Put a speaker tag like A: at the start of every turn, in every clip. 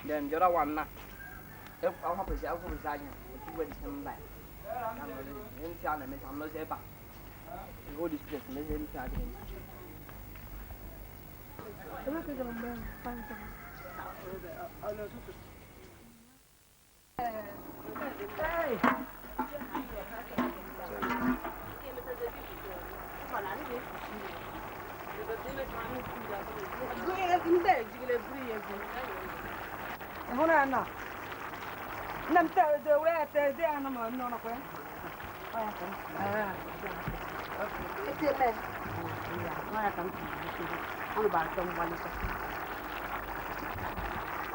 A: Then the other one now. Akwụkwọ anya otu wee dị mba ntị a na-emecha nọzi ebe a go this place mezie ntị adịghị.
B: Ebe ka ị gara mgbe ahụ? Fine, fine.
C: Ịhụnanya nne m tere were ya tere ya na ma nne ọnọkwa ya.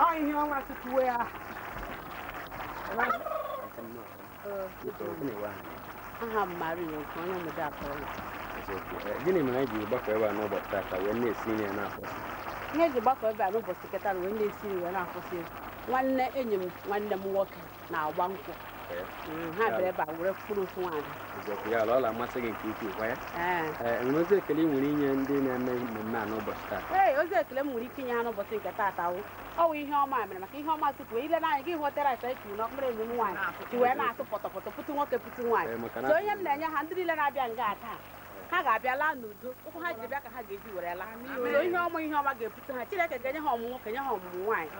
C: Ọ ihe ọnwa tutuwe ya.
D: Aha m Maria Oke, onye obodo Akọrọ.
E: Gịnị mere anyị ji gbakọ ebe a n'ụbọchị taata wee na-esi nri a na-akwụsị?
D: Ihe eji gbakọ ebe a n'ụbọchị kịta na wee na-esi nri wee na-akwụsị, nwanne enyi m, nwanne m nwoke na-agba nkwụ. Ha bịara ebe a were mkpụrụ ofu nwaanyị.
E: Eziokwu ya ala ọ na-amasị gị nke ukwuu kwa ya.
D: Ee.
E: Ee, enwere ozi ekele ị nwere inye ndị na-eme mmemme a n'ụbọchị taa?
D: Ee, ozi ekele m nwere ike inye ha n'ụbọchị nke taata wụ ọ wụ ihe ọma mere, maka ihe ọma tupu ile n'anya gị hụtara asa echu na ọkpara enyi m nwaanyị ji wee na-atụ pọtọpọtọ pụtụ nwoke pụtụ nwaanyị.
E: Ee, maka na
D: So onye m na-enye ha, ndị niile na-abịa nga taa, ha ga-abịa laa n'udo. Ụkwụ ha ji bịa ka ha ga-eji were laa. So ihe ọma ga-ebute ha. Chineke ga-enye ha ọmụmụ nwoke, nye ha ọmụmụ nwaanyị.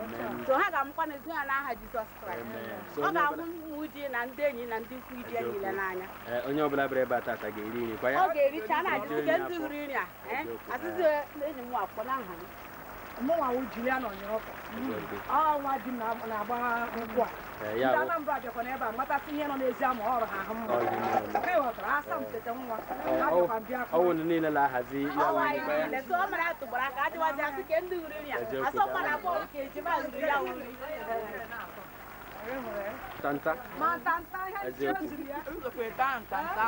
D: So ha ga-amụkwa n'ezi ha n'aha Jizọs Kraịst.
E: Amen. So
D: Ọ
E: onye
D: ga-ahụ
E: ọbụla
D: ụmụ di na ndị enyi na ndị ikwu ije niile n'anya.
E: Ee, onye ọbụla bịara ebe a taata ga-eri nri kwa ya.
D: Ọ ga-ericha na-ajụzi
E: Rie
D: nke ndị
E: afọ.
D: hụrụ nri a ee,
E: Eziokwu.
D: asịzi enyi m nwa akwụkwọ n'aha m.
C: Mụnwa wụ Juliana Onyerọkọ.
E: Eziokwu.
C: Ọ nwa di m na-agba nkwụ a.
E: Ee, ya
C: Ndị
E: wụ
C: Anambra bịakwa n'ebe a matasị ihe nọ n'ezi ama ọrụ ha ahụ mma.
E: Ọ ihe mere.
C: Ka ị ghọtara asa m tete nwa.
E: Ee,
C: Ha bịakwa mbịa.
E: ọ wụ ndị niile na-ahazi ya
D: Ọwa
E: wụ
D: anyị
E: nri kwa ya.
D: niile so ọ mara atụgbara aka adịwazi asị ka ndị hụrụ nri a
E: Eziokwu.
D: asọ mmadụ abụọ ka ejima hụrụ ya wụ nri.
E: Ntanta.
C: Ma ntanta ihe
E: Eziokwu.
C: zuru ya.
E: Ee,
C: Ọ
E: ntanta.
C: na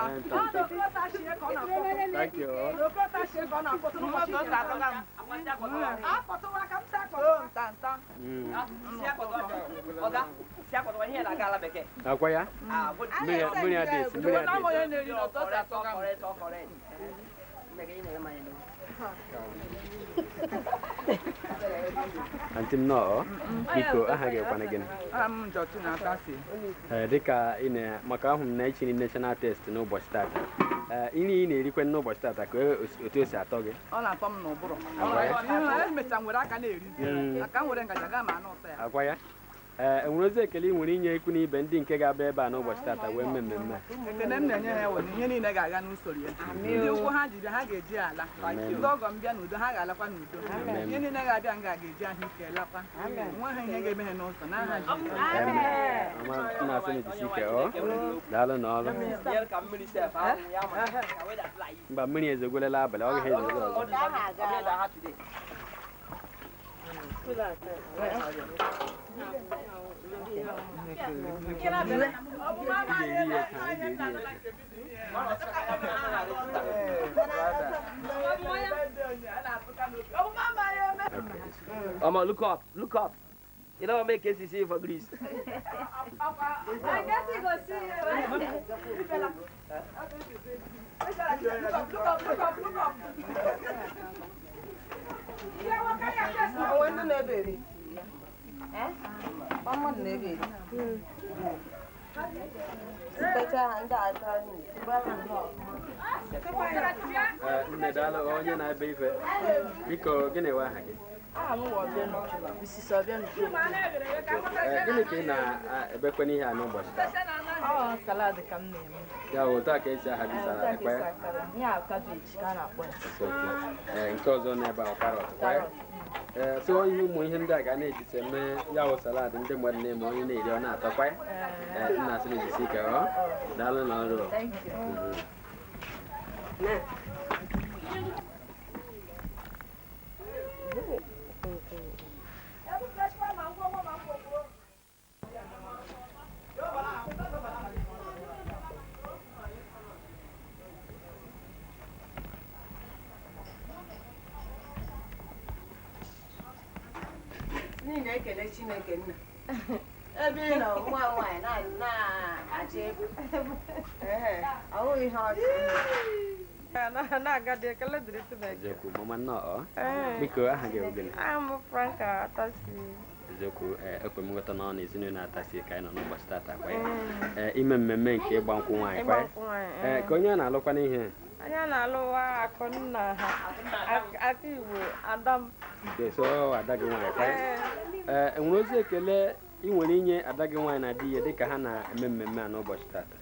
C: Okorota shie ka ọ na-akpọtụ.
E: Thank you.
C: Okorota shie ka ọ na-akpọtụ n'ụbọchị nke taa. Akpọtụwa ka m si akpọtụwa.
A: Ọga si akpọtụwa ihe na-aga ala bekee.
E: Akwa ya? Mmiri mmiri adị esi, mmiri adị esi.
A: Correct, correct. Mmega ị na-eme anyị n'oge.
E: Aunty m, nnọọ. Biko, aha gị kwana gịnị?
C: Aha m Njọtụ na-atasi.
E: Ee, dịka ị na maka ahụ m na echiri national test n'ụbọchị tata, ee, nri ị na-erikwe n'ụbọchị tata, ka otu o si atọ gị?
C: Ọ na-atọ m n'ụbụrụ.
E: Agwa ya?
C: Emecha m were aka na-erizi. Aka m were ngaji aga ma anụ ụtọ ya.
E: Agwa ya. Ee, enwere ozi ekele ị nwere inye ikwu na ibe ndị nke ga-abịa ebe a n'ụbọchị tata wee mee mmemme a?
C: Ekene m na-enye ha wụ na ihe niile ga-aga n'usoro ya. Ndị ụkwụ ha ji bịa, ha ga-eji ala. Ndị ọgọ m bịa n'udo, ha ga-alakwa n'udo. Ihe niile ga-abịa nga ga-eji ahụike lakwa. Nwa ha ihe ga-eme ha n'ụzọ n'aha Jizọs.
E: Amen. Ọma, m na-asị na jisi ike. Ọ daalụ n'ọrụ. Mba, mmiri ezogwelela abalị, ọ gaghị ezogo ọzọ. Ị ga-eri ya taa, ị ga-eri ya taa. Okay.
A: Omo, look up, look up. You don't make KCC for Greece.
B: I guess you go see.
F: Onwe ndị na-ebe eri. Mmadụ na-ebe eri. Sitecha ha ndị aka nri, gba ha nnọọ.
E: Ee, nne, daalụ. Onye na-ebe ife, biko, gịnị wụ aha gị?
F: Aha m wụ Ọbịanuju, Mrs. Ọbịanuju.
E: Ee, gịnị ka ị na-ebekwe n'ihe a n'ụbọchị taa?
F: Ọ salad ka m na-eme.
E: Ya wụ otu a ka esi ahazi
F: Otu a
E: salad
F: ka
E: kwa
F: esi
E: ya?
F: akara. Ihe a cabbage ka a na-akpọ ya.
E: Okay. Ee, nke ọzọ n'ebe a, carrot kwa ya? Ee, so ihe ụmụ ihe ndị a ga na-ejisi eme ya wụ salad ndị mmadụ na-eme, onye na-eri ọ na-atọkwa ya. Ee, nna, asị na-ejisi ike. Ọ daalụ n'ọrụ.
F: Thank you. N'ihi na-ekele Chineke nna ebe ị nọ, nwa nwaanyị na-achọ ego. Ee, ọ bụghị ihe ọchị.
B: Na-agadi, ekele dịrị Chineke.
E: Eziokwu, mama, nnọọ.
B: Ee.
E: Biko, aha gị bụ gịnị?
B: Aha m bụ Franka Atasi.
E: Eziokwu, ee, ekwe m nghọta na ọ na ezinụlọ Atasi ka anyị nọ n'ụbọchị tata kwa ya, ee, ime mmemme nke ịgba nkwụ nwaanyị
B: Ịgba
E: kwa ya.
B: nkwụ nwaanyị.
E: Ee, ka onye a na-alụkwa n'ihe?
B: Onye a na-alụwa Akụnna ha aka Igbo, Adam.
E: Nke so ada gị nwaanyị kwa ya? Ee, enwere ozi ekele ị nwere inye ada gị nwaanyị na di ya dịka ha na-eme mmemme a n'ụbọchị tata?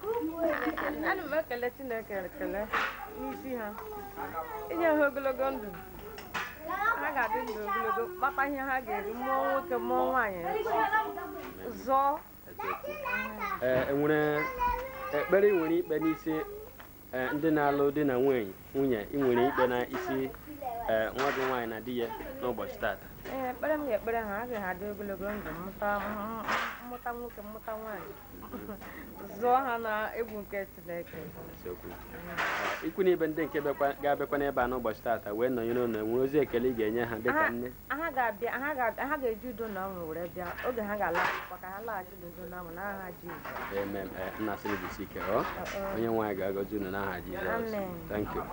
B: Ana m ekele Chineke ekele n'isi ha, inye ha ogologo ndụ. Ha ga-adị ndụ ogologo, kpata ihe ha ga-eri, mụọ nwoke, mụọ nwaanyị, zụọ.
E: Eziokwu. Ee, enwere ekpere ị nwere ikpe n'isi, ee, ndị na-alụ di na nwunye ị nwere ikpe n'isi, ee, nwa gị nwaanyị na di ya n'ụbọchị tata?
B: Ee, ekpere m ga-ekpere ha, a ga-adị ogologo ndụ, mụta mmụta nwoke, mmụta nwaanyị, zụọ ha na egwu nke Chineke.
E: Eziokwu. Ee, ikwu na ibe ndị nke ga-abịakwa n'ebe a n'ụbọchị tata wee nọnyere unu, enwere ozi ekele ị ga-enye ha dịka nne?
B: Ha ga-abịa, ha ga-eji udo na ọṅụ were bịa. Oge ha ga-ala akwụkwọ, ka ha laghachi n'udo na ọṅụ n'aha Jizọs.
E: Amen. Ee, nna, sị jisi ike. Ọ onye nwaanyị ga-agọzi unu n'aha Jizọs.
B: Amen.
E: Thank you.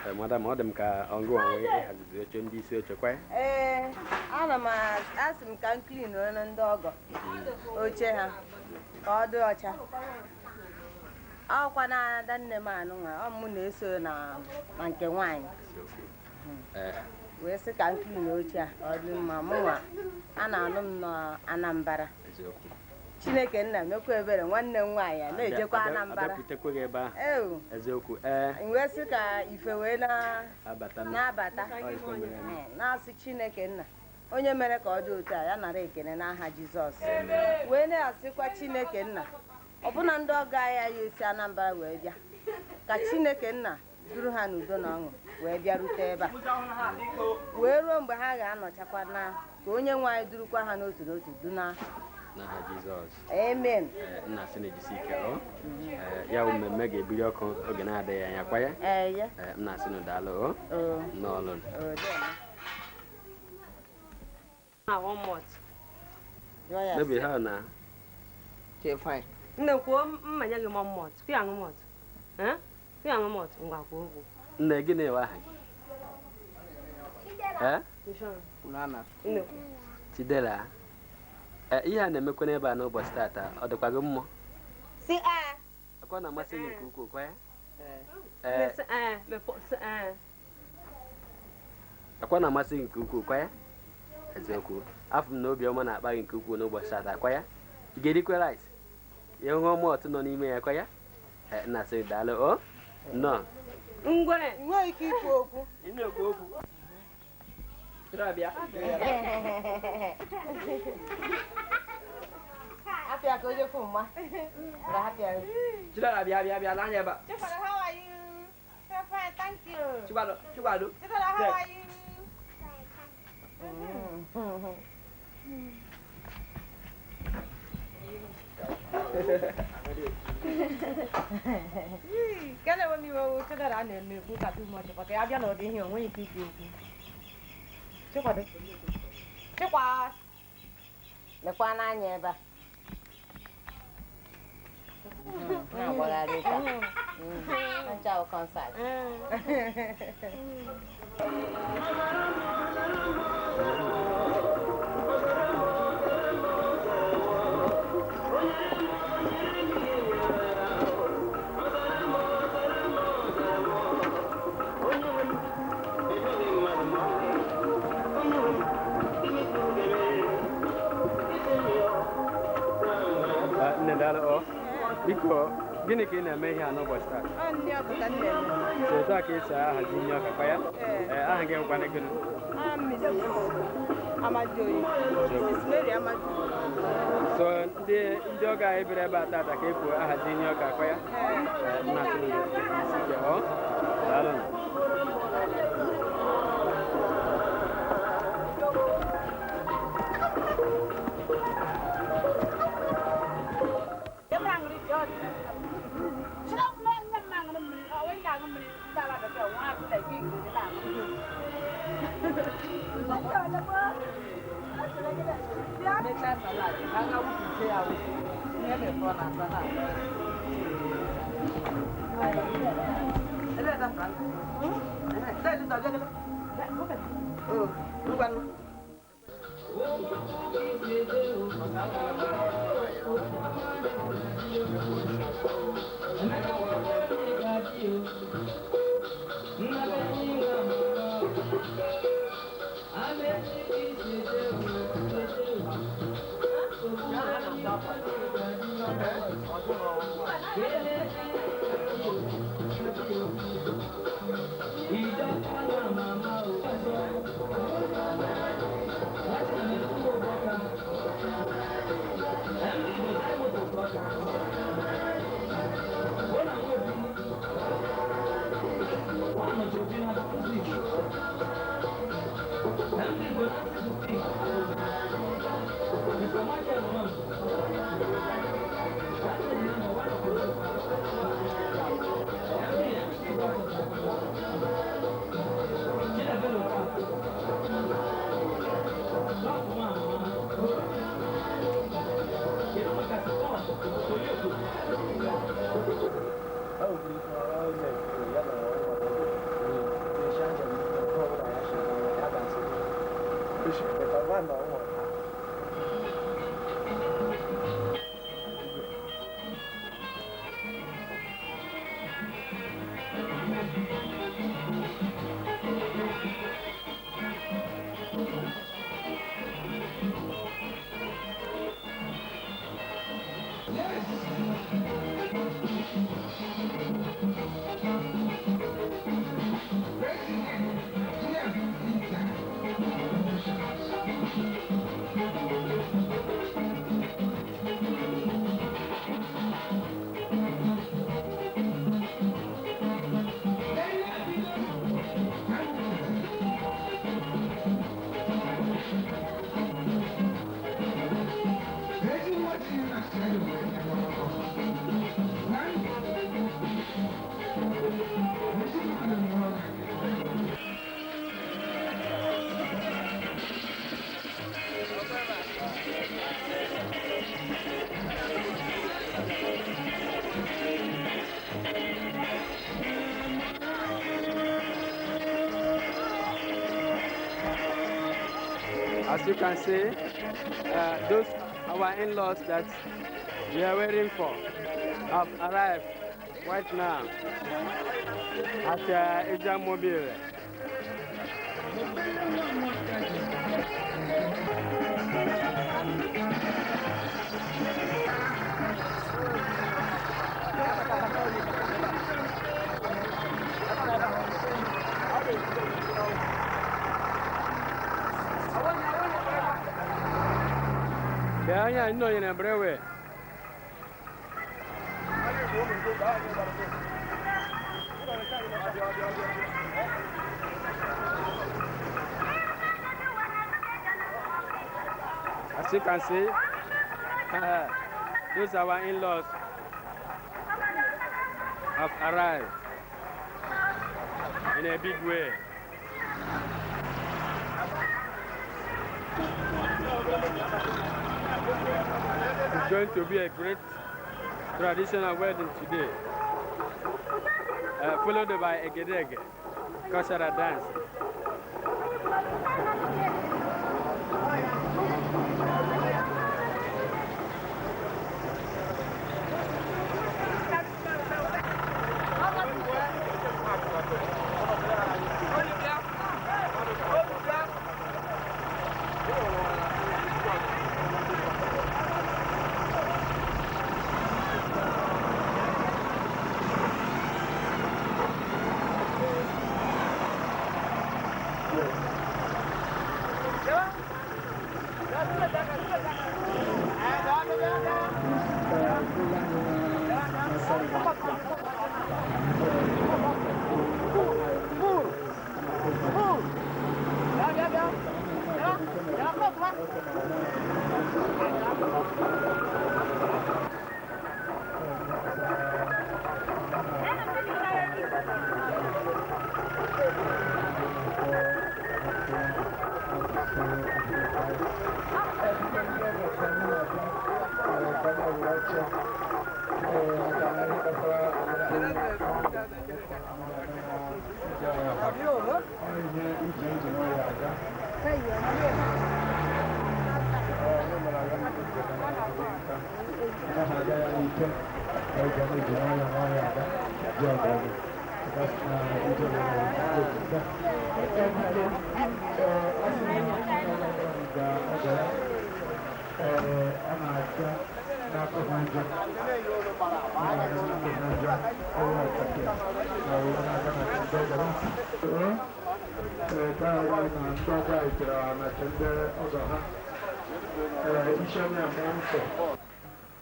E: Ee, madam, ọ dị m ka ọngụ onwe ịhazizi oche ndị isi oche kwa ya?
F: Ee, ana m asị m ka m clean onye ndị ọgọ oche ha ka ọ dị ọcha. Ọkwa na ada nne m anụnwa, ọ mụ na-eso na nke nwaanyị.
E: Eziokwu. Ee.
F: Wee sị ka m clean oche a ka ọ dị mma. Mụnwa a na-anụ m n'Anambra.
E: Eziokwu.
F: Chineke nna mekwa ebere, nwanne m nwaanyị a na-ejekwa Anambra.
E: Abịakwutekwe gị ebe ahụ.
F: Ewu.
E: Eziokwu, ee.
F: M wee sị ka ife wee
E: abata
F: na-abata.
E: Ọ ife mere eme.
F: Na-asị Chineke nna onye mere ka ọ dị otu a, ya nara ekene n'aha Jizọs. Wee na-asịkwa Chineke nna, ọbụna ndị ọgọ anyị ya esi Anambra wee bịa, ka Chineke nna duru ha n'udo na ọṅụ wee bịarute ebe a, wee ruo mgbe ha ga-anọchakwa na ka onye nwe anyị durukwa ha n'otu n'otu duna.
E: N'aha Jizọs.
F: Amen.
E: Ee, nna, sị na-ejisi ike. Ọ ee, ya bụ mmemme ga-ebiri ọkụ oge na-adịghị anya kwa ya?
F: Ee, ya.
E: Ee, nna, sị nụ daalụ o.
F: Oo.
E: Nnọọ.
F: Oo, deme.
D: Ah, one month.
F: Jụọ ya.
E: Baby, how na?
A: Okay, fine.
D: Nne, kwuo mmanya gị, one month. Kwuo aṅụ malt. Eh?
E: Nne, gịnị wụ aha gị? Ee? Chidera. Ee, ihe a na-emekwa n'ebe a n'ụbọchị tata, ọ dịkwa gị mma? Akwa na-amasị gị nke ukwuu, kwa ya? Ee, akwa na-amasị gị nke ukwuu, kwa ya? Eziokwu, afọ m na obiọma na-akpa gị nke ukwuu n'ụbọchị tata, kwa ya? Ị ga-erikwa rice ya, ṅụọ malt nọ n'ime ya, kwa ya? Ee, nna sị daalụ o, nnọọ.
B: Ngwere.
F: Nweghị ike ikwu okwu.
A: Ị na-ekwu okwu. Chidera, bịa.
F: Hapịa ka o jekwu mma. Hapịa.
A: Chidera, bịa, bịa, bịa n'anya ebe a.
F: Chikwado, how are you? I'm fine, thank you.
A: Chikwado, Chikwado.
F: Chikwado, how are you? Kele we mi wo Chidera na-ekwu ka too much, but ya bịa n'ụdị ihe o nweghị ike ikwu okwu. Chikwado. Chikwa.
G: Lekwa n'anya ebe a. Na-agbagharị ụka. Ncha wụ concert.
E: Ah, nne, daalụ o. Biko, gịnị ka ị na-eme ihe a n'ụbọchị taa?
F: Ọ nne ọkụ ka m na-eme.
E: So otu a ka esi ahazi ihe ọka, kwa ya? Ee, aha gị nwekwana gịnị?
F: I'm Mrs. Amajoyi. Mrs. Mary Amajoyi.
E: So ndị ọgọ anyị bịara ebe a tata ka efu ahazi ihe ọka, kwa ya? Ee, nna sị gị isi ike ọ, daalụ.
C: Mechaa salad, ha ga-awụpụta ya awụpụ. Ihe mefọrọ na salad. Ele da Franca. Ele da Jagala. Oh, ngwanụ.
E: As you can see, those our in-laws that we are waiting for have arrived right now at Eziama Obire. Bịa anya nọ nyere brewe. As you can see, those our in-laws have arrived in a big way. It's going to be a great traditional wedding today, followed by Egedege, cultural dance.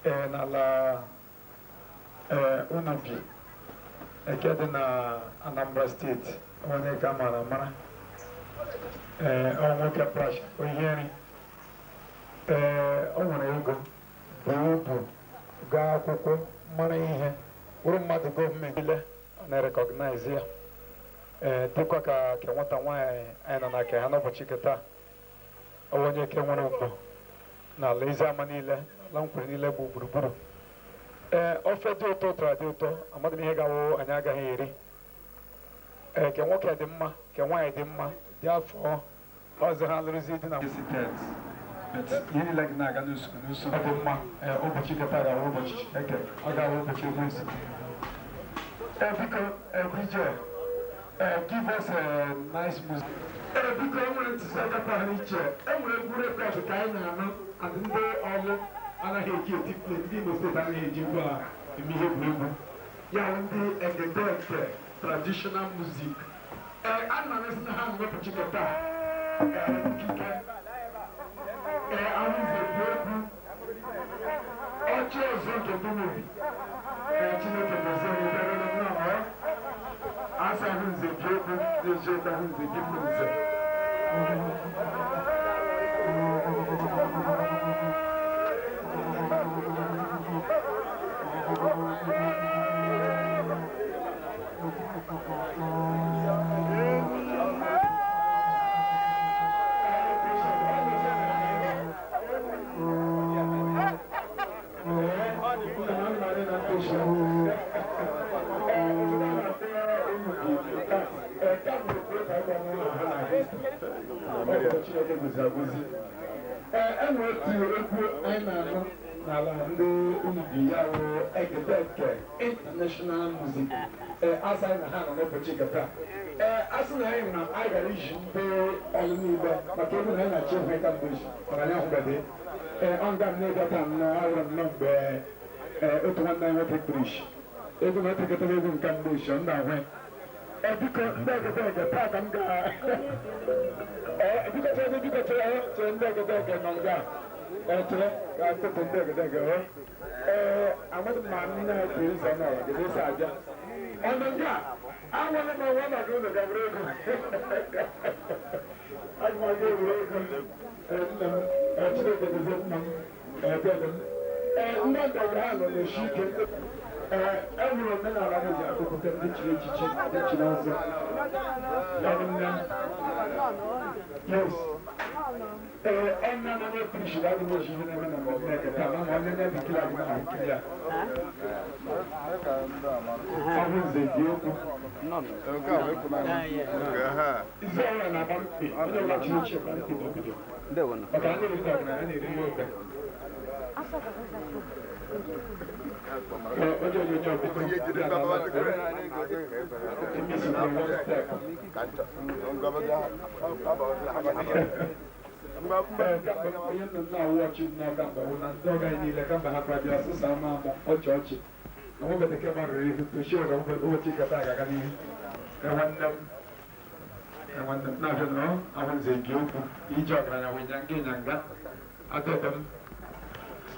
H: Ee, n'ala ee Unubi eke dị na Anambra Steeti, onye ka mara amara, ee, ọ nwoke prash onye nri, ee, o nwere ego bụ ubu gaa akwụkwọ, mara ihe wụrụ mmadụ. Gọọmenti niile na-recognize ya, ee, dịkwa ka nwata nwaanyị anyị nọ na ke ha n'ụbọchị nke taa. Ọ bụ onye ke nwere ugwu n'ala Eziama niile, ala Nkwere niile bụ gburugburu. Ee, ofe dị ụtọ, ụtara dị ụtọ, amadị m ihe ga-awụ anyị agaghị eri. Ee, ke nwoke dị mma, ke nwaanyị dị mma, dị afọ ọzọ ha lụrụzi di na ihe niile gị na-aga n'usoro n'usoro. Ọ dị mma. Ee, ụbọchị nketa ga-awụ ụbọchị Chineke, ọ ga-awụ ụbọchị ekwensu. Ee, biko, ee, DJ, ee, give us a nice music. Ee, biko, e nwere ntụziaka pụrụ iche. E nwere egwu record ka anyị na-anụ, and ndị ọlụ anaghị eji eti plate. Ndị Imo Steeti anaghị eji egwu a eme ihe egwuregwu ya bụ ndị egedege traditional music. Ee, a na m na ha n'ụbọchị nketa. Ee, nkike, ee, ahụze bụ egwu ọchị ọzọ nke Dunobi. Ee, Chineke gozie anyị bịara nnọọ. Asa ahụnze bi egwu n'eziokwu, ahụnze bi nze. Chineke gozi agozi. Ee, e nwere otu egwu anyị na-anụ n'ala ndị unu bi ya wụ Egedege International Music. Ee, asị anyị na ha nọ n'ụbọchị nke taa. Ee, asị na anyị na anyị gara iji ndị ọlụ niile maka ebe na anyị na-achọ ịhụ ịka mgbe echi maka anyị ahụbeghị. Ee, ọ nga m na-ebịa taa nnọọ ahụrụ m nnọọ mgbe ee otu nwanne anyị nwoke kpuru ishi. Egwu na oteketara egwu nke mgbe echi ọ m na-ahụ ya. Ee, biko ndị Egedege taa ka m ga ee biko chere, biko chere, chere, ndị Egedege nọ nga. Ee, chere ka tụtụ ndị Egedege hụ. Ee, amaghị m ma nne ha Teresa nọ ya Teresa abịa ọnụ ndị a anwale m onwe maka unu ga were ego aga m aga ewere ego. Ee, nna m, ee, Chineke gozie nna m. Ee, bịa m. Ee, ndị ndọrọ ha nọ na-eshi ike. Ee, e nwere omenala a ji akụkụta ndị chiri echichi, ndị chiri ọzọ. Ya bụ nne m. Yes. Ee, ọnna na onye pirishi na adịghị eji ihe na-eme na mmemme eke taa, ma onye na-ebikiri adị na ahụkiri ya. Ọ bụ nze dị okwu. Izu ọbụla na-agba mkpi, onye ọbụla chiri echichi agba mkpi n'obodo. Maka a na-eri ọgaranya, a na-eri nwa ogbe. Ee, onye onyonyo, biko, bịa n'ala. Emi si na one step. Ee, kamgbe onye nna m na-awụ ọchị nnọọ kamgbe bụ na ndị ọga anyị niile kamgbe ha bịara sụsa ama amụ ọchị ọchị na nwebede nke gbarụrụ ihu tochie ụra ụbọchị nkata ga-aga n'ihu. Ee, nwanne m. Ee, nwanne m na-abịa nọọ ahụ nze gị okwu ije ọgaranya wee nyanga ịnyanga adọbe m.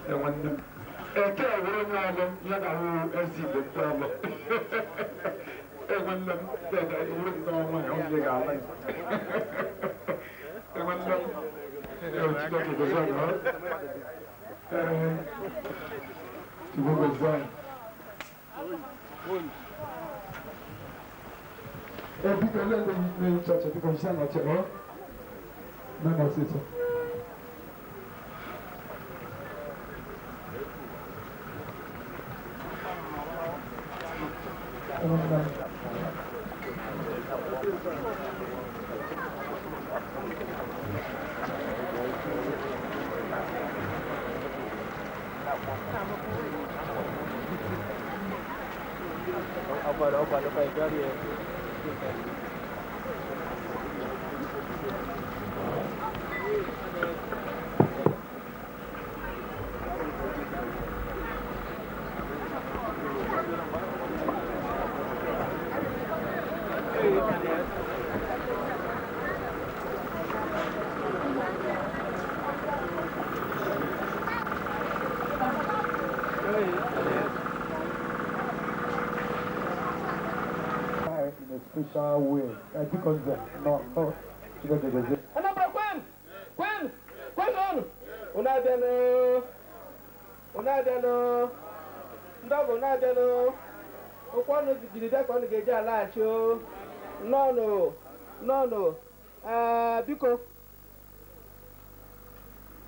H: Ee, nwanne m eke were onye ọlụ ya ga-ahụ ezi igbo ndị ọlụ. Ee, nwanne m dede were nnọọ nwanyị onye ga-ala ya. Ee, nwanne m. Ee, Chineke gozie anyị, ọ. Ee, Chukwu gozie anyị. Ee, biko, ele ndị na-ehicha ọcha, biko hichaa n'ọcha ọ na n'ọsịsọ. Nwanne m. In a special way. Biko nze nọ ọ Chineke gozie.
A: Anambra kwen! Kwen! Kwen ọnụ! Unu abịala! Unu abịala! Ndị ọgọ, unu abịala! Ụkwụ ọnụ jiri bịa ka ọnụ ga-eji alaghachi o. Nnọọnụ! Nnọọnụ! Ee, biko,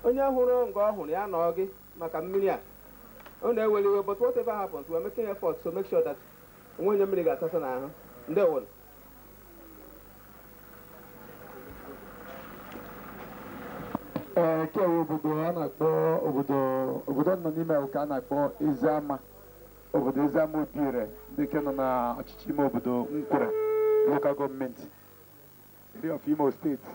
A: onye hụrụ nga ọ hụrụ ya nọọ gị maka mmiri a ọ na-eweli iwe, but whatever happens, we're making efforts to make sure that onwe onye mmiri ga-atasa n'ahụ. Ndewo.
H: Ee, kewe obodo a na-akpọ obodo nọ n'ime ka a na-akpọ Eziama, obodo Eziama Obiere, ndị nke nọ na ọchịchị ime obodo Nkwere Local Government Area of Imo State.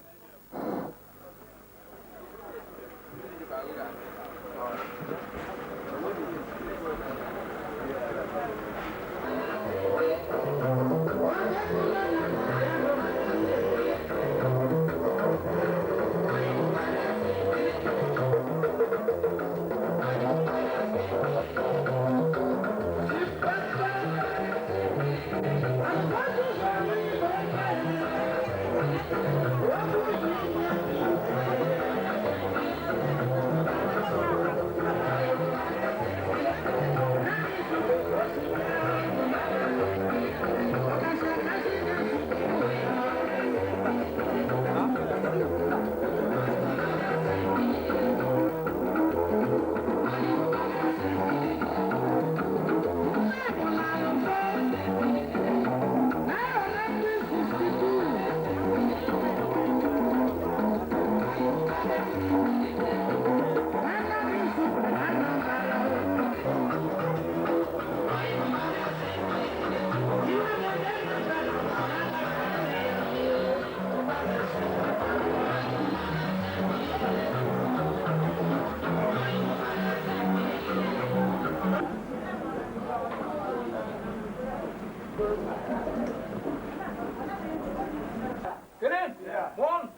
A: Keren! Mon!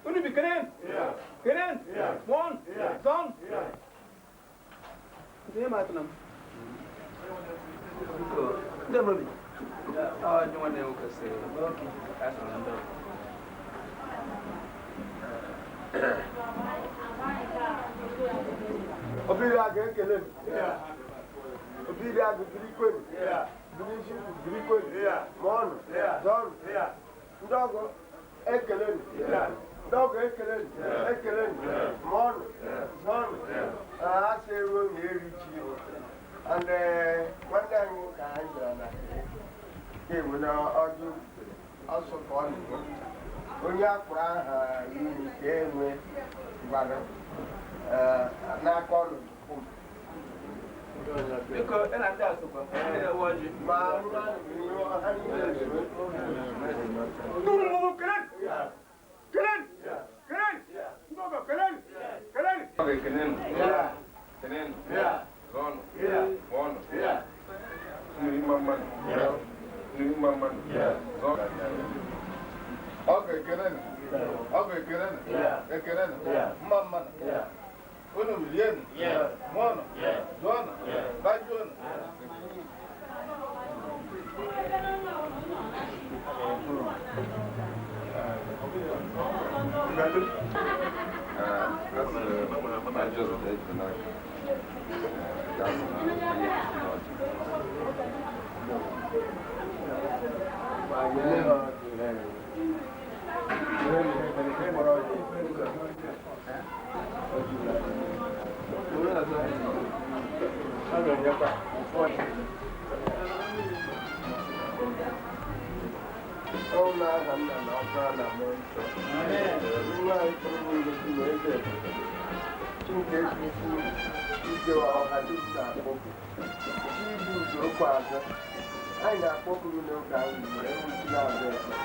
A: Unu bi keren! Keren! Mon! Zon! Ihe ma atụna m.
E: Ndị mmadụ ọ ndị nwanne m nwoke sịrị ka a sọrọ ndị ọgọ.
I: Obiri agụ ekele m. Obiri agụ biri kwenu. Biri isi biri kwenu. Mụọnụ. Zọọnụ. Ndị ọgọ ekele m. Ndị ọgọ ekele m. Ekele m. Mụọnụ. Zọọnụ. Ha sị eruo na eri ji. And nwanne anyị nwoke anyị bịara na nke na ọjị ọsọ ka ọ na-enwe. Onye akpụrụ aha iri ka enwe gwara n'aka ọnụ kwụ m.
A: Biko, ị na ndị a sokwa, ndị na-ewe ọjị.
I: Ma ha niile soro.
A: Keren! Keren! Keren! Ndị ọgọ keren! Keren!
E: Ọ ga-ekene nụ. Kene nụ. Zọọnụ. Mụọnụ. Mmiri mma mmanụ. Mmiri mma mmanụ. Zọọnụ.
J: Ọ ga-ekele nụ. Ọ ga-ekele nụ. Ekele nụ. Mma mmanụ. Unu rienụ. Mụọnụ. Zụọnụ. Bajuonụ.
I: Ọnwụ aha nna na ọkpara na mmụọ nsọ. Nwa anyị pụrụ niile si na eze ebube. Chineke ukwu ike ọha dum na-akpọku. Chi ibu ụzọ okwu azụ. Anyị na-akpọku gị n'oge ahụ mgbe ewuchila azụ ekpe.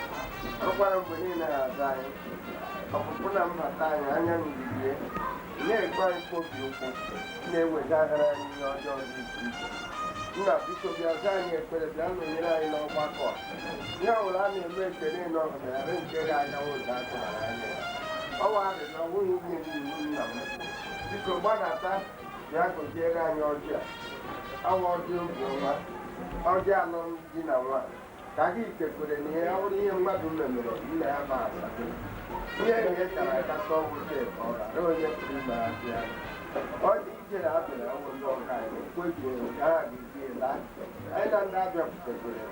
I: Ọkwara mgbe niile na-azụ anyị. Ọpụpụ na mbata anyị anya nririe. Na-ekwe anyị mkpobi ụkwụ na-ewegara anyị ihe ọjọọ dị iche iche. Nna biko bịa zaa anyị ekpere bịa nọnyere anyị n'ọgbakọ a. Ihe ọbụla a na-eme ekele n'ọhụrụ nke ga-agawa ụzọ atụbara anya ya. Ọwa arịrịọ nwunye inye n'iwu nna m. Biko gbadata bịa gọziere anyị ọjị a. Awa ọjị obi ọma, ọjị alụmdi na nwaanyị. Ka gị ikekwere na ihe ọ bụrụ ihe mmadụ memere nna ya ma asa. Ihe ihe kara aka sọ wute ka ọ ghara onye pụrụ ime abịa. Ọ dị ije na abịara awụ ndị ọka anyị kwebiere nke ha ga-eji laa. Anyị na ndị abịa pụtakwere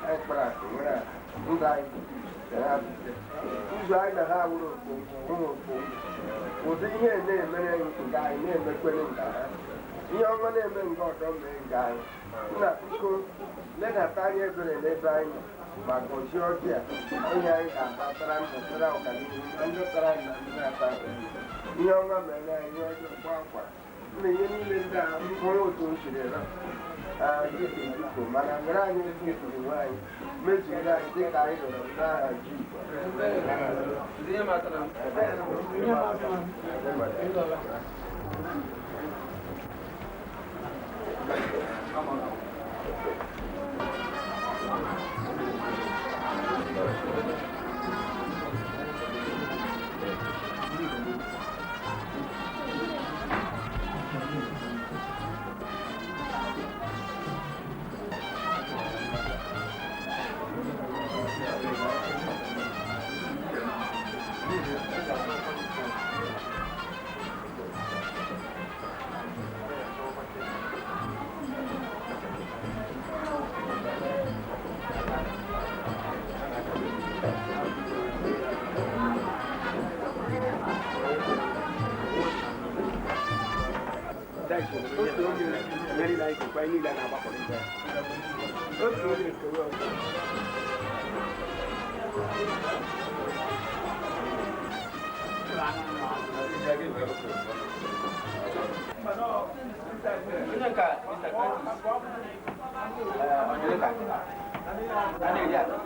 I: anyị kpara akụ nwere akụ ndụ anyị ka ha bute. Ụzọ anyị na ha wụrụ okpomkpo hụrụ okpomkpo. Ụdị ihe na-emere nke anyị na-emekwere nke ha. Ihe ọma na-eme nke ọdọ mee nke anyị. Nna biko ledata anya ebere n'ebe anyị nọ ma gọzie ọjị a onye anyị ga-agbatara ndụ tara ọganihu na ndị tara anyị na ndị na-ata anyị. Ihe ọma mere anyị ihe ọjọọ kwa akwa. Nna ihe niile ndị a mkpụrụ otu o siri ra biko mana mere anyị ezi usoro nwe anyị mezuere anyị dịka anyị rịọrọ n'aha
A: Ihe ma atụna m.
I: Jizọs.
E: Otu onye ihe niile anyị kekwa anyị niile na-agbakọrịta ya. Otu onye kewe ọzọ.
A: Onye ka Mr. Curtis, Onyeka, a na-eri atọ.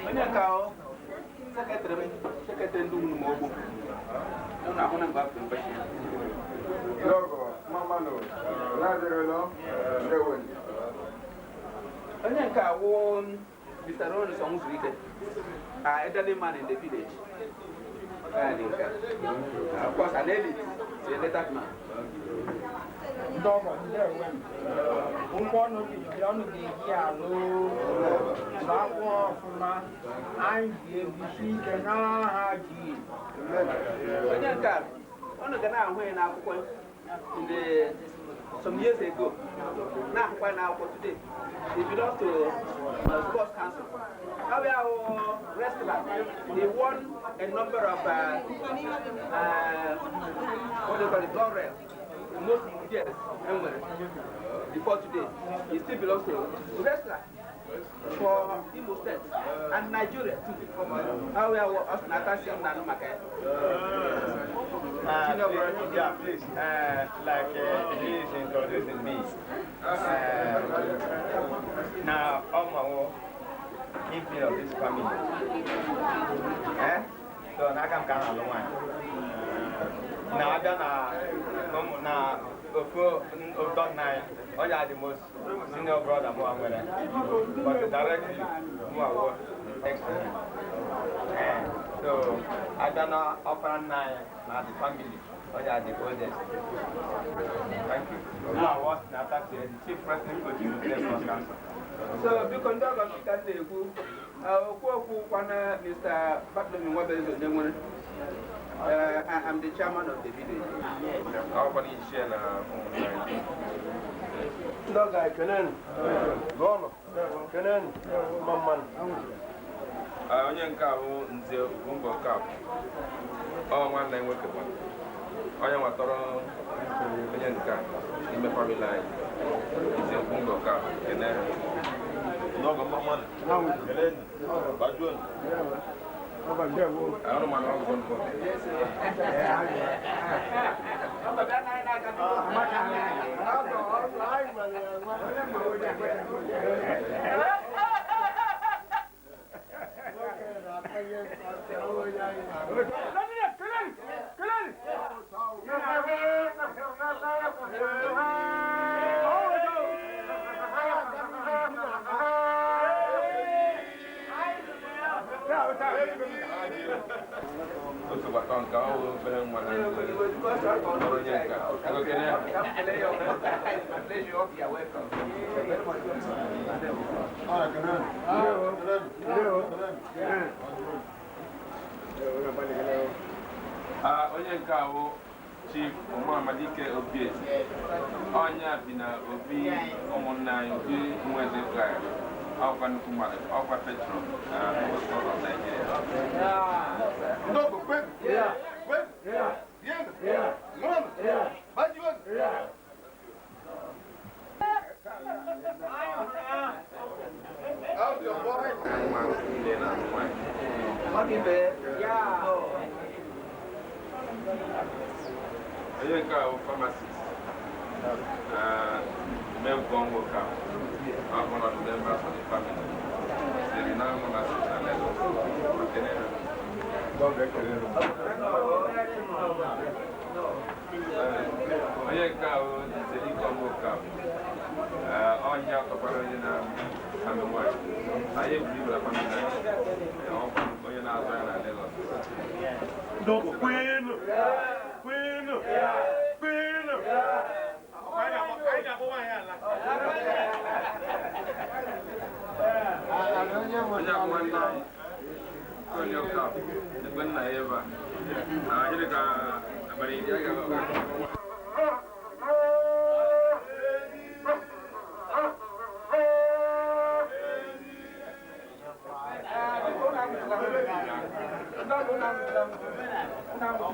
A: Onye ka ọ sekretrị m, sekretrị ndị unu ma ogbo. Unu ahụ na mgbe afọ mgbe.
I: Ndị ọgọ, mma mmanụ, na-adịrịlọ, ndewo.
A: Onye nke a wụ Mr. Rollins Onwuzurike, elderly man in the village. And, of course, an elite, a lettered man.
K: Ndị ọgọ, ndewo. Ụgbọ ọnụ ga-eji ọnụ ga-eji alụ akwụ ọfụma. Anyị ga-ebusi ike n'aha ji.
A: Onye nke a, unu ga na-ahụ ya n'akwụkwọ in the some years ago. Na-ahụkwa n'akwụkwọ today. He belongs to Sports Council. Now we are wrestler. He won a number of what do you call it, laurel, most years anyway, before today. He still belongs to wrestler for Imo State and Nigeria too. How we are us Natasha Nanumaka.
L: Yeah, please. Like he is introducing me. Now, I'm a kingpin of this family. Eh? So now I'm kind of alone. Now I don't know. Now, oh yeah, the most senior brother, but directly, more next to him. So I don't know, upper nine, now the family, oh yeah, the oldest. Thank you. Now I was Natasha, the chief wrestling coach in the Sports Council.
A: So, biko ndị ọgọ m ka m na-ekwu okwu okwu kwana Mr. Bartholomew Nwabeze Onyenwere. I am the chairman of the village.
J: Akwụkwọ ichie na ụmụnna anyị.
I: Ndị ọgọ, ekenenu. Gụọnụ. Kenenu. Mma mmanụ.
J: Onye nke a bụ Nze Ugwumba Okafọ. Ọ nwanne nwoke kwa. Onye nwatọrọ onye nke a n'ime famili anyị. Nze Ugwumba Okafọ, kene ha. Ndị ọgọ, mma mmanụ. Kelenu. Gbajuonu. Ahụrụ m na ọgọ mbụ. Otu gbakọ nke ọ wụ obere nwa na ọrụ onye nke a. Ego kene ha. Onye nke a wụ Chief Ụmụamadike Obiezi. Onye a bi na obi ụmụnna anyị, obi Nweze Gaya. Ọkwa nnukwu mmadụ, ọkwa patron na Sports of Nigeria. Ndị ọgọ, kwenu. Kwenu. Rienu. Ṅụọnụ. Gbajuonu. Nwa niile na nwanyị. Onye nke a bụ pharmacist. Member nwoke a, one of the members of the family. He's a renowned pharmacist na Lagos. Ekene ha. Onye nke a bụ Nze Ikom Okafor. Onye atọkwara onye na-alụ nwaanyị. Anyị eburu ibu na family anyị. Ọkwa onye na-azụ ya na Lagos.
H: Ndị ọgọ, kwenu. Kwenu. Kwenu. Anyị ga-akpọ nwaanyị ala.
J: Onye a bụ nwanne anyị, Tony Okafor, ekwe nna ya ebe a. Gịnị ka abalị 10 a ga-akpọ nwaanyị?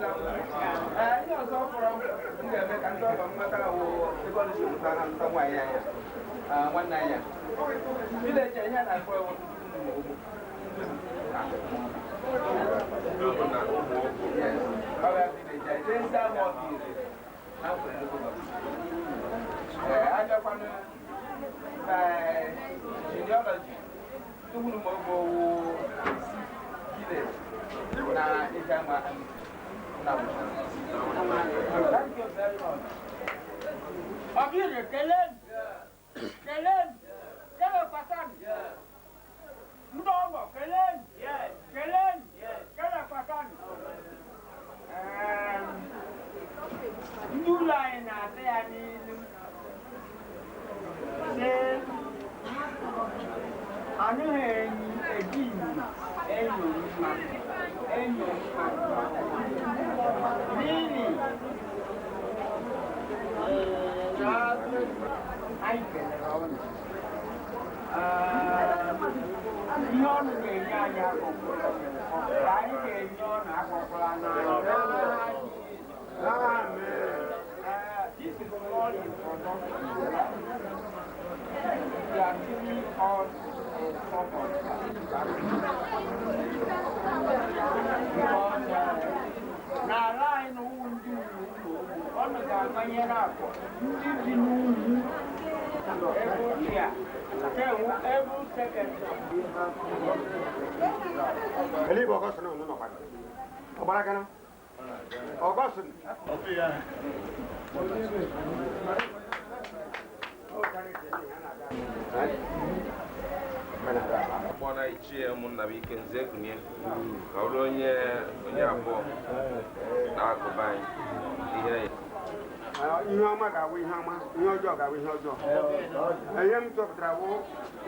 A: Ihe ọzọ fọrọ m ga-eme ka ndị ọgọ m mata wụ ebe ọ na-esi mụta ha nta nwaanyị anya, nwanne anya village, ihe a na-akpọ ewu ugbo. Yes, ọrịa village a jee nsị ama ọbụ ire na nkwere local government. Ee, abịakwanụ by genealogy, Tuhuru wụ isi village na Ijeama na. Thank you very
K: Ọbịrị kelee kelee kelekwasani. Ndị ọgọ kelee kelee kelekwasani. Ndị ụlọ anyị na-ata ya n'ilu sị anaghị enyi eji enyo mma enyo mma n'ihi anyị kelere ọnụ ihe ọnụ ga-enye anyị akpọkwụla ka anyị ga-enye ọnụ akpọkwụla n'anya. This is all introduction. They are giving us a sort of because n'ala anyị na ụmụ ndị ugwu ọnụ ga-agbanyere akwa ndị bi n'ugwu ebe ochie a ebe sekretary.
M: Elibe Ọgọstụ na ụnụ nọkwa. Ọgbara gana. Ọgọstụ.
J: Akpọna ichie ụmụnna m ike nze kunye ka ọ bụrụ onye onye abụọ na-akụba anyị ihe ya.
M: Ihe ọma ga-awụ ihe ọma, ihe ọjọọ ga-awụ ihe ọjọọ. Ihe m chọpụtara bụ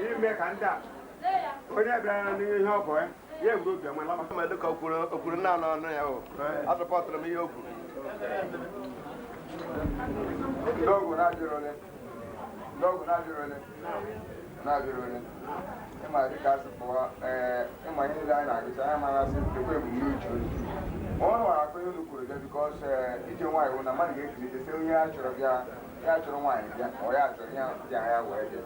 M: ime ka ndị a onye bịara n'ihe ọgọ ya ya ewuru obiọma laba.
I: Dịka o kwuru o kwuru naanị ọnụ ya o asọpọtụrụ m ihe o kwuru. Ndị ọgwụ na-ajụrụ ole, ndị ọgwụ na-ajụrụ ole, na-ajụrụ ole. Ịma dịka asị pụọ ee ịma ihe niile anyị na-agụcha anyị mara asị ekwe ebumnuche unu. Ma ọ nwara akụ ihe unu kwuru bịa because ije nwaanyị wụ na mmadụ ga-ekiri ije sị onye ya chọrọ bịa ya chọrọ nwaanyị bịa ọ ya chọrọ ihe bịa ya wee bịa.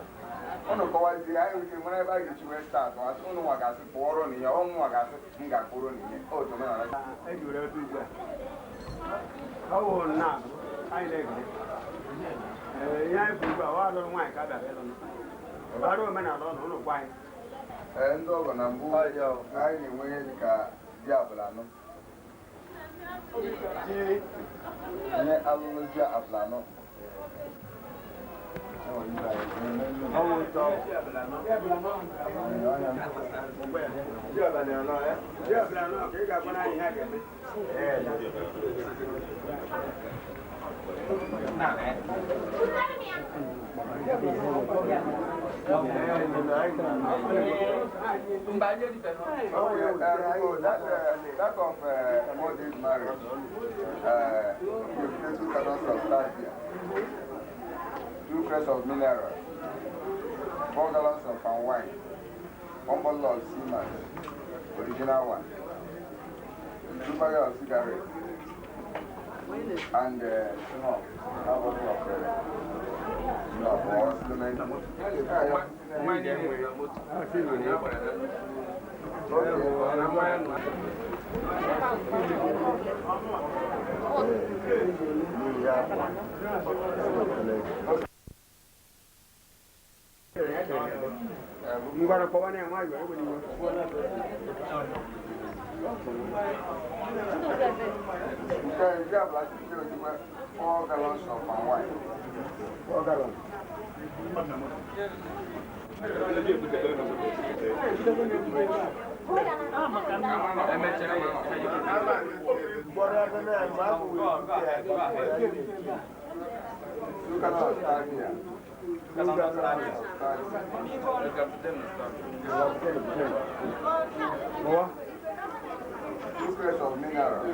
I: Unu kọwazie anyị nwere ike mara ebe a ga-echi wee start asị unu nwa ga-asị pụọrọ na ihe ọ nwa ga-asị m ga-akpụrụ na ihe otu omenala.
M: Eji were ebe ugbu a. Ọ wụ nna anyị na-egere. Ee, ihe anyị bụ ugbu a, ọ alụrụ nwaanyị ka a bịara ịlụ. Ọrụ omenala ụnụ ụnụ gwa anyị.
I: Ee, ndị ọgọ, na mbụ anyị na-enwe ihe dịka ji abụla anọ, ji ihe alụlụ ji abụla anọ.
M: Ọ wụ ntọ. Ji abalị anọ ya. Ji abalị anọ ka ị ga-agwa anyị ihe a ga-eme.
I: Okay, so that of 4 days marriage, you pay two cartons of Star beer, two crates of mineral, 4 gallons of palm wine, one bottle of Seaman, original one, two packets of cigarettes, and snuff, half bottle of snuff or cement.
J: Mmanya enwere na moto. Ya gbara na
I: Okay.
J: na mmanya nọ.
M: Ngwara kpọwa na ya nwayọọ ewela iwe.
I: Nke nke a bụ ozugbo 4 gallons of palm wine.
M: 4 gallons.
I: Two cartons of Star beer. Two gallons of Star beer. Two crates of mineral,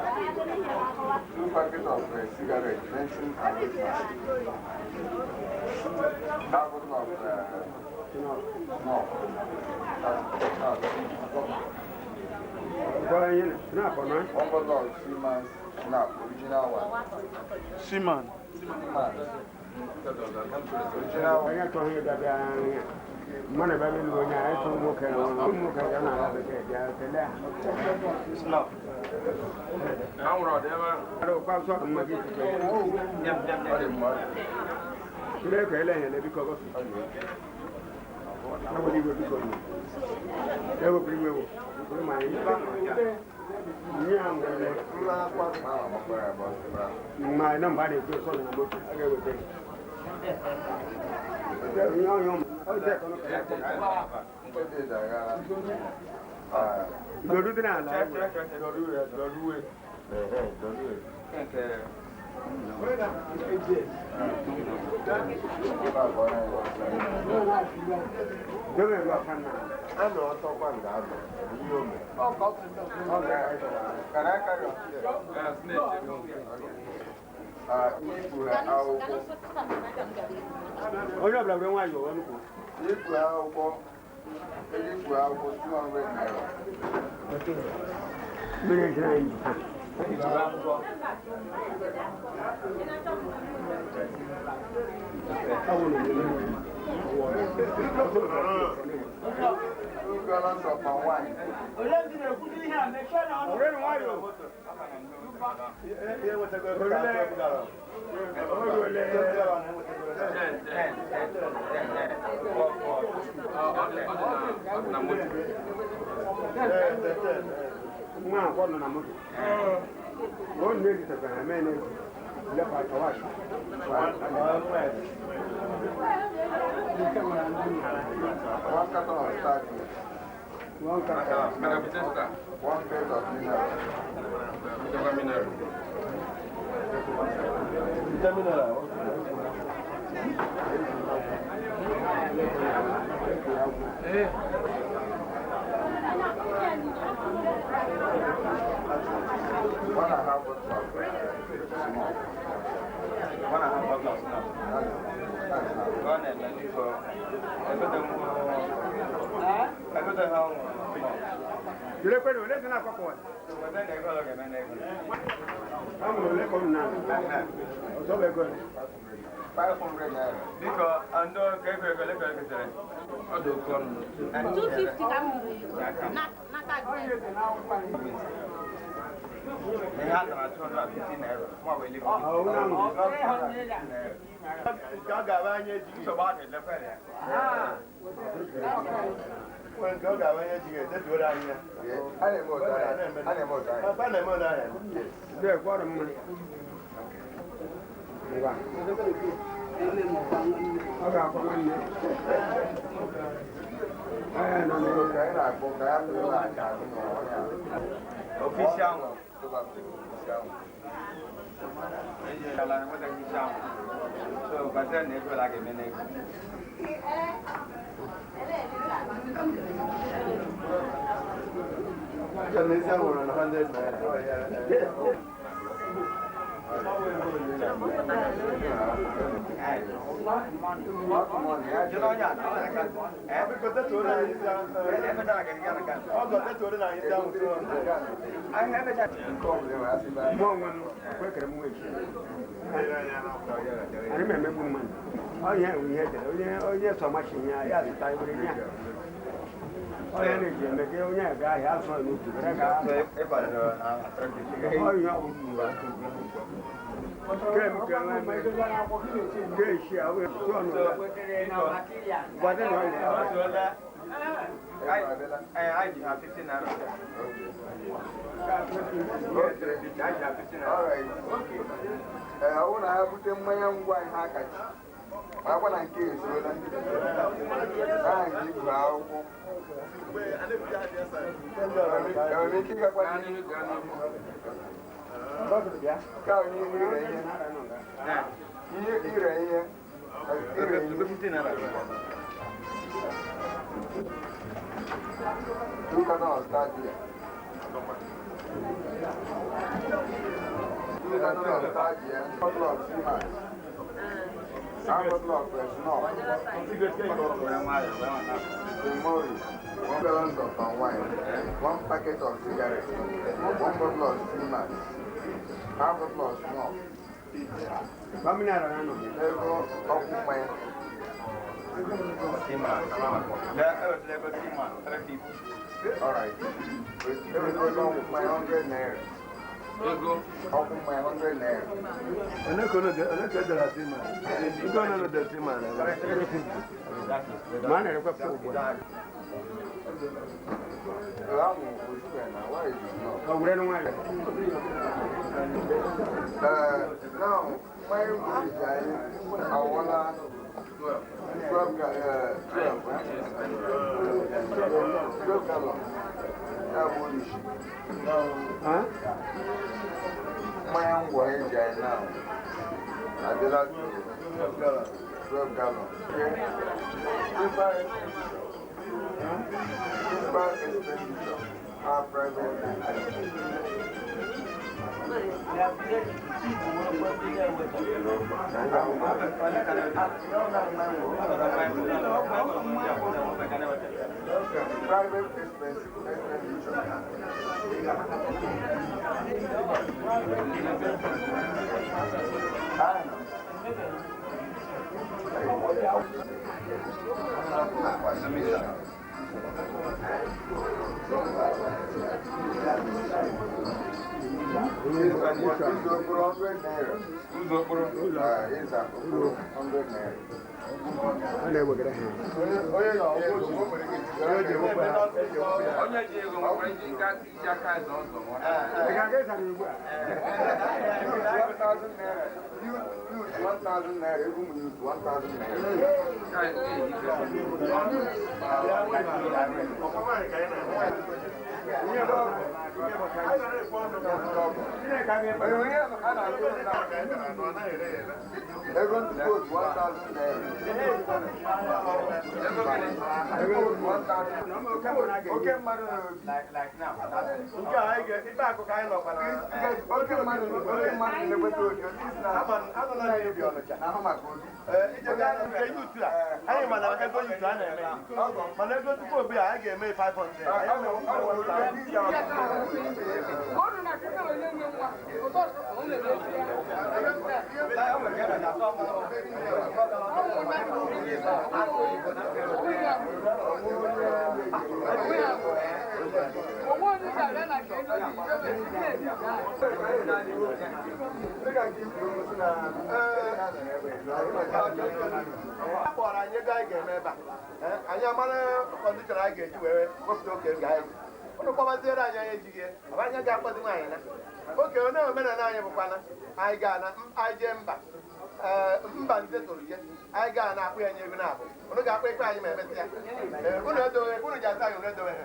I: two packets of cigarette, Benson and Richmond, half bottle of snuff.
M: Snap or not?
I: One bottle of Seaman's Snap, original one.
H: Seaman.
I: Seaman's. Original one.
M: Onye chọrọ ịbịa bịa mmadụ bịa ịlụ onye a ịchọ nwoke na ụmụ nwoke ga na-ala bekee bịa kelee ha.
J: Snap. Anwụrụ ọ dị ebe ahụ?
M: Ara ụkwa nsọ dị mma gị ikike.
I: Ọ dị mma.
M: Chineke ele ihe biko gosi. Ewela iwe biko. Ewepụ iwe wo. Ma anyị. Ma na mba na-ekwu sọ na moto a ga-eweta Dodu dị n'ala. Onye ọbụla were nwayọọ ọnụkwụ.
I: Ikpu akwụkwọ, ikpu akwụkwọ 200 naira.
M: Mmiri ejiri anyị ji taa.
I: Two gallons of palm wine.
M: Nwa akwọ nọ na moto. Ọ na-ejitekwa ha mee na-eji lepa tawashi.
I: One carton of Star beer.
M: One carton.
I: One crate of mineral. One and a half bottle of small.
L: 1.5 bottle of snow. Ọ na-eme biko egote ha ọnwụ.
M: Jire kwenu, ole si na-akpọkọ?
L: Weta na ego ọ ga-eme na ego.
M: Ha nwere ole ka ọ na ọzọ bụ ego.
I: 500 naira.
L: Biko, ndị ka ego ego ole ka e gotere?
J: Ọ dị oke ọnụ.
D: 250 ka m ruru n'aka Grace.
L: Ihe a nara 250 naira. Mụ wee lego.
I: Nke ọ ga-abụ anya ejighị.
L: Nsogbu ahụ elekwere ya.
I: Nwere nke ọ ga-abụ anya ejighị edetuoro anyị ya. A na-eme ụtọ ahịa. A na-eme ụtọ ahịa. A na-eme ụtọ ahịa.
M: Ndị ekwe ọrụ mmiri. Ngwa. Ọ ga-akwa nwanne. Ee, nọ n'elu.
I: Ka anyị na-akpọ ka ya tụrụ aka ahụ n'ọhịa.
L: Ofisi ahụ. Ala enwetaghị isi ahụ. So, gbazie na ego ole a ga-eme n'ego.
I: Isi ahụ nwere na 100 naira.
M: Mụ onwe m kwekere m nwechi. Anyị na-emegbu mmadụ. Onye enwe ihe edere, onye onye sọ machi ya, ya zụta ebere ya. Onye na-eji eme ka onye ga ahịa azụ n'ubi were gaa. Onye ọ bụla. Kem ke eme ke isi ahụ tụọ n'ụlọ. Gbade na ọnya.
L: Anyị ji ha 15 naira. Anyị ji ha 15 naira.
I: Ee, ọ bụrụ na ha bute mmanya ngwa ihe akachi ma akwa na nke ezuola aha nke ibu akwụkwọ enwere ike ịgakwa n'ihu ka n'ihu ire ihe ihe ire ihe ire ihe Two cartons of Star beer. Two cartons of Star beer, bottle of Seaman, half bottle of Snow, Mori, 1 gallon of palm wine, 1 packet of cigarettes, 1 bottle of Seaman, half bottle of Snow, ego ọkwụ mmanya. All right. Ego ọkwụ mmanya 100 naira.
J: Ego
I: ọkwụ mmanya 100 naira.
M: Onye ka edere asị ma? Ego ọ nọ dere ma na. Ma a na-erekwa pụ ugbu a.
I: Now, my I wanna 12 gallons. My own now. I did 12 gallons. Principal expenditure are private. Private expenditure.
J: Onye ji ego nwekwara ike iji aka ịzọ ụzọ nwa.
I: Use 1,000 naira, even use 1,000 naira. Ego to 1,000 naira. Okay,
L: like now. Anyị mana ego yutu a na-eme mana ego tupu obi a ga-eme 500. A kpọrọ anyị ego anyị ga-eme ebe a, anyị amara kọndishọn anyị ga-eji wee wepụta oke ego anyị. Ụnụ kpọbaziere anyị, anyị ejighị ya ọ bụ anyị ga-akpọzi nwaanyị na oke onye omenala anyị bụkwana anyị gaa na anyị jee mba mba nze toro je anyị gaa na-akpụ ya nye ego na-abụ ụnụ ga-akpọ ikpe anyị ma emesịa. Ụnụ edowe ụnụ ji asa anyị ụnụ edowe ha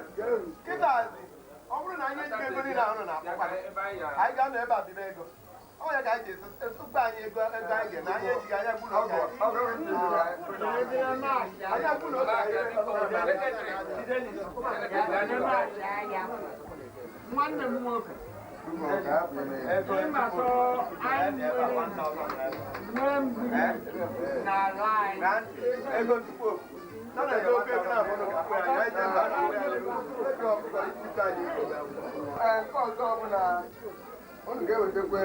L: kịtazi. Ọ bụrụ na anyị ejighị ego niile ahụ na-akpọkwa anyị ga-anọ ebe a bibe ego ọ ya ka anyị ji esukpa anyị ego ego anyị ga-eme anyị ejighị anya gwụrụ oge anya gwụrụ oge.
K: Nwanne m nwoke, ịmasọ anyị nwere mmiri n'ala anyị.
L: Ego tupu
I: Nke ọzọ bụ na unu ga-ewetakwa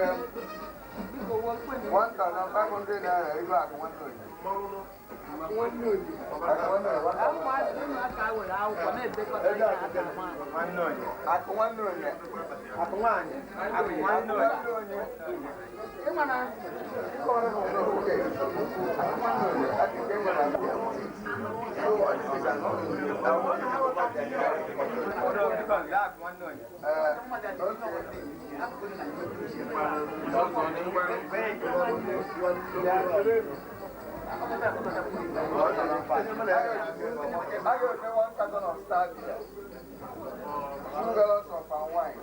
I: 1,500 naira ego akụ nwanne onye. Akụ nwanne onye.
L: Akụ nwaanyị. Akụ nwanne onye.
I: I go to 1 carton of Star beer, 2 gallons of palm wine.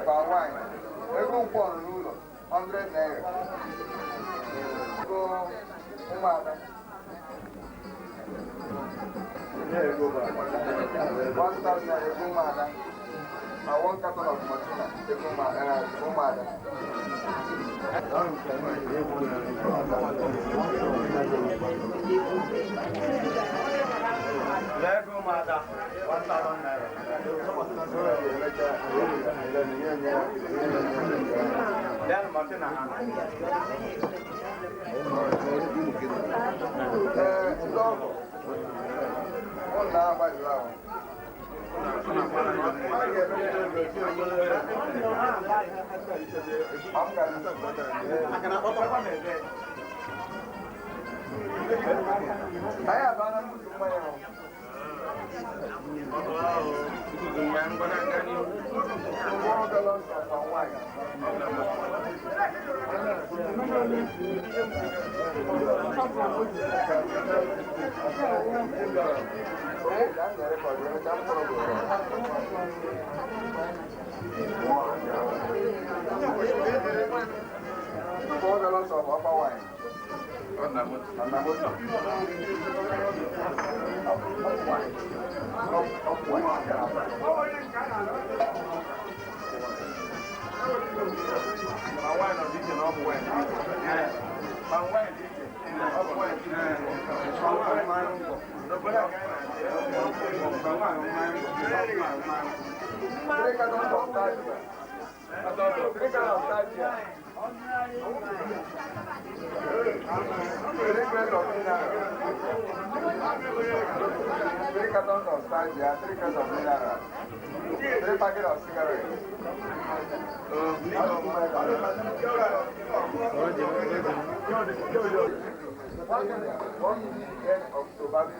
I: Palm wine. Ego nkwọ n'ụlọ 100 naira. Ego ụmụada 1,000 naira ego ụmụada. Na 1 carton of Martina ego ụmụada.
L: Ego ụmụada 1,000 naira. Then Martina ha.
I: Ndị ọgọ ụnụ na-agbalịla ahụ. 4 gallons of upper wine. On the motor. Up wine. Up wine. My wine of this and up wine. My wine up wine. 3 cartons of Stagia, 3 cans of mineral, 3 packets of cigarettes. 1 can of tobacco.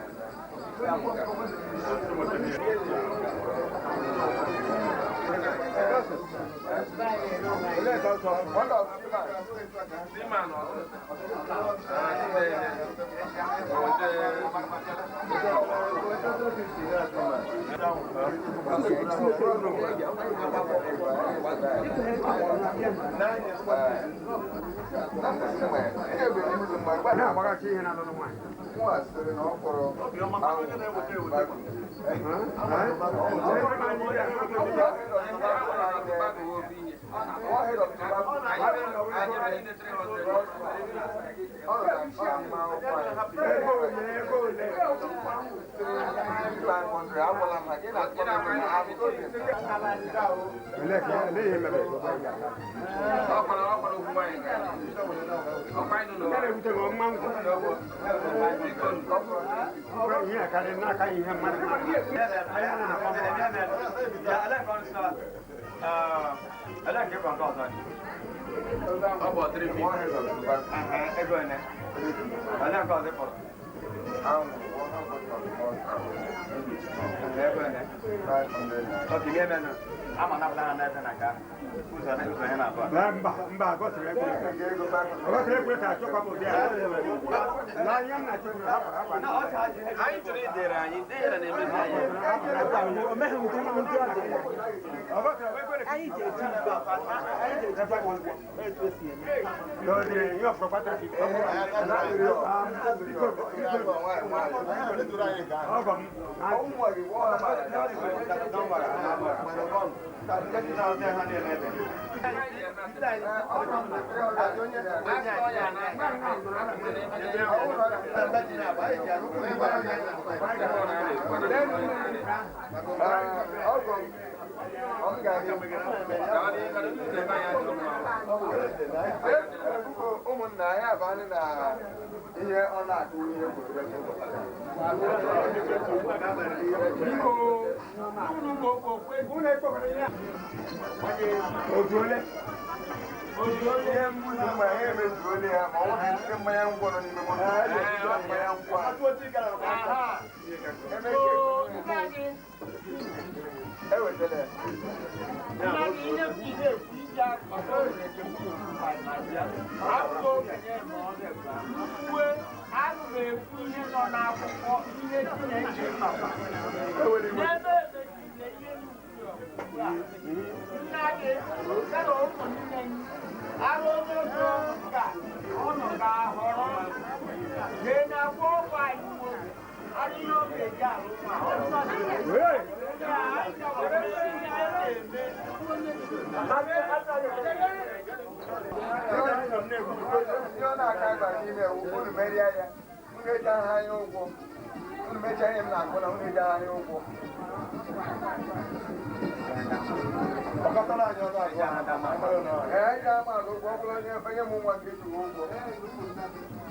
I: Ụmụnna ya abanye na ihe ọ na-akụ ihe. Mgbe ha emezuole ya, ma ọ bụrụ mmanya ngwọ nọ n'ime moto, mmanya ngwọ ewetala ya.
K: Ana m ekwu ihe nọ n'akwụkwọ, ihe Chineke nọkwa n'ebe emechile ihe nna gị ya na ụmụnne m arụ n'oge ka ụnụ ga-ahọrọ jee na agwa ọgwụ anyị nwoke arụ ihe ọ ga-eji alụ
I: Ihe ọ na-aka ịba n'ime unu merie ya, unu eji aha anya ụgwọ, unu mechaa ihe m na-akụ na unu eji aha anya ụgwọ. Ee, anyị ga-ama ala ụgwọ, ọ bụrụ onye mụ nwa nke jiwe ụgwọ.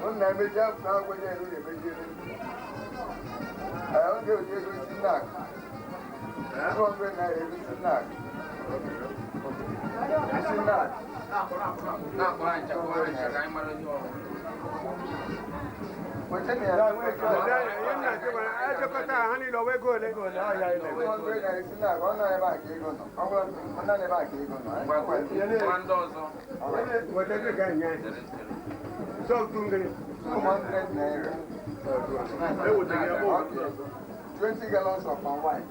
I: Unu na-emeji apụta akwụkwọ nye unu na-emeji elu. Ee, ọ ga-eji ego isi nnak. 200 naira ego isi nnak. 200 naira. Okay. 20 gallons of palm wine.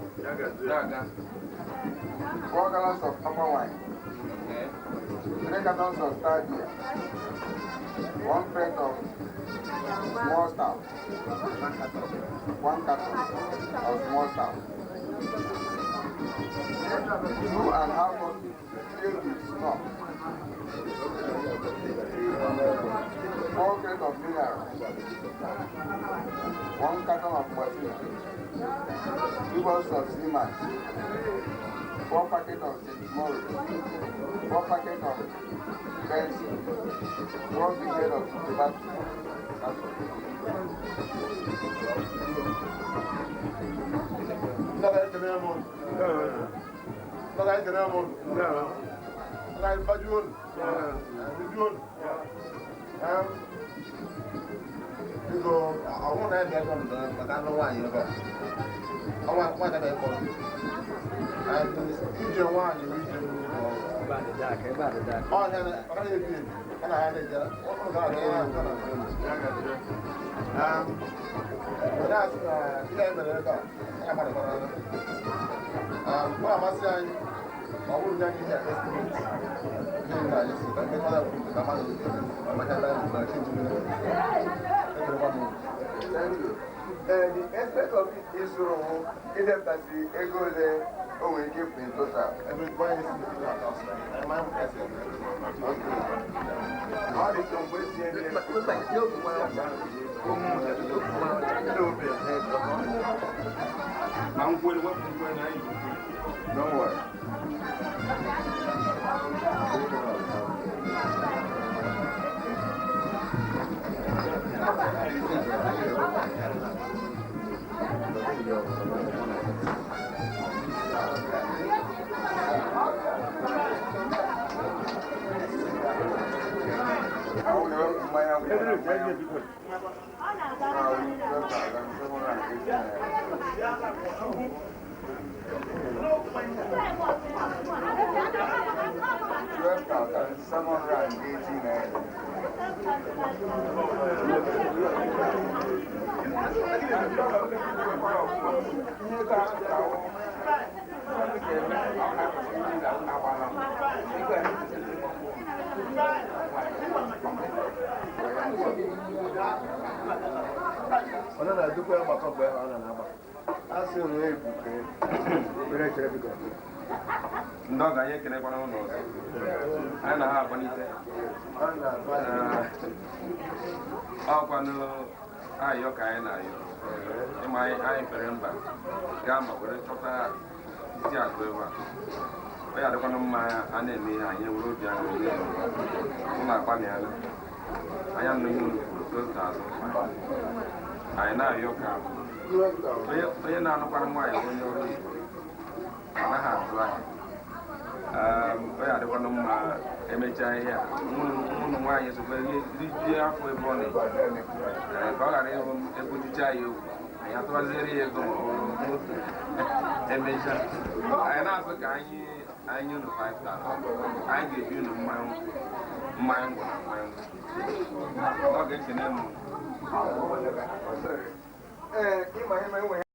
I: 4 gallons of copper wine. 3 cartons of star beer. 1 crate of small stout. 1 carton of small stout. 2.5 buckets filled with snow. 4 crates of mineral. 1 carton of martina. 2 bottles of Seaman. 4 packets of St. Maurice. 4 packets of pencil. 1 packet of tobacco. That's all. Thank you. The aspect of it is idepụtasị ego ole o nwere ike ịpụ in total. Ọ dị ka mgbe si ebe Don't worry.
J: Ndị ọga anyị ekelekwana ụlọ ọzọ anyị na ha agbalite ọkwanụ ayọ ka anyị na-ayọ ịma anyị fere mba gaa ma were chọta isi akụ ebe a ọ ya adịkwanụ mma a na-eme ihe anyị were obi anyị were ụlọ agbalịala anya nụ ihe unu kwuru 12,500 anyị na-ayọ ka onye na-anụkwara nwaanyị onye ọrụ Igbo ọ naghị atụ ahịa ọ ya adịkwanụ mma emechaa ihe a ụmụ nwaanyị sokwa rijie afọ ebe ọ na-eji ka ọ ghara ịhụ ebujucha ya egwu anyị atụbaziere ya ego ma ọ bụrụ emechaa anyị na-asụ ka anyị anyị unu 5,000 anyị ga-ebi unu mmanya ngwọ na mmanya ngwọ ọ ga-ekene m.
I: Ee, ịma ihe